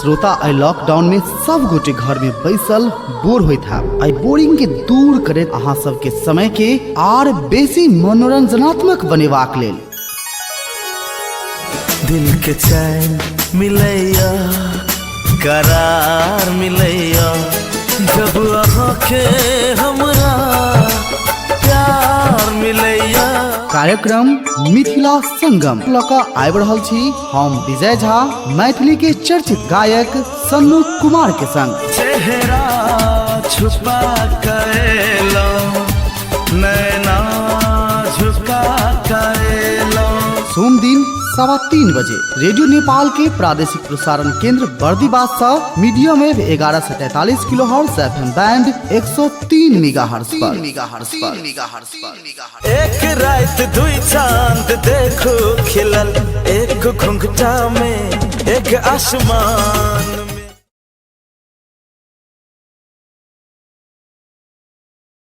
श्रोता, एहि लॉकडाउन में सब गोटे घर में बैसल बोर होइत हैब। एहि बोरिंग के दूर करैत अहाँ सबके समय के आर बेसी मनोरंजनात्मक बनेबाक लेल दिल के चैन मिलैया, करार मिलैया, जब अहाँके हमरा प्यार मिलैया। कार्यक्रम मिथिला संगम लऽ कऽ आबि रहल छी हम विजय झा, मैथिली के चर्चित गायक सन्नू कुमार के संग। चेहरा छुपा के लो, नैना झुका के लो। सोम दिन 3:15 बजे रेडियो नेपाल के प्रादेशिक प्रसारण केंद्र बर्दीबास से medium wave 1143 kilo hertz, FM band 103 mega hertz पर। एक रात दुई चांद देखो खिलल, एक घुंघटा में एक आसमान।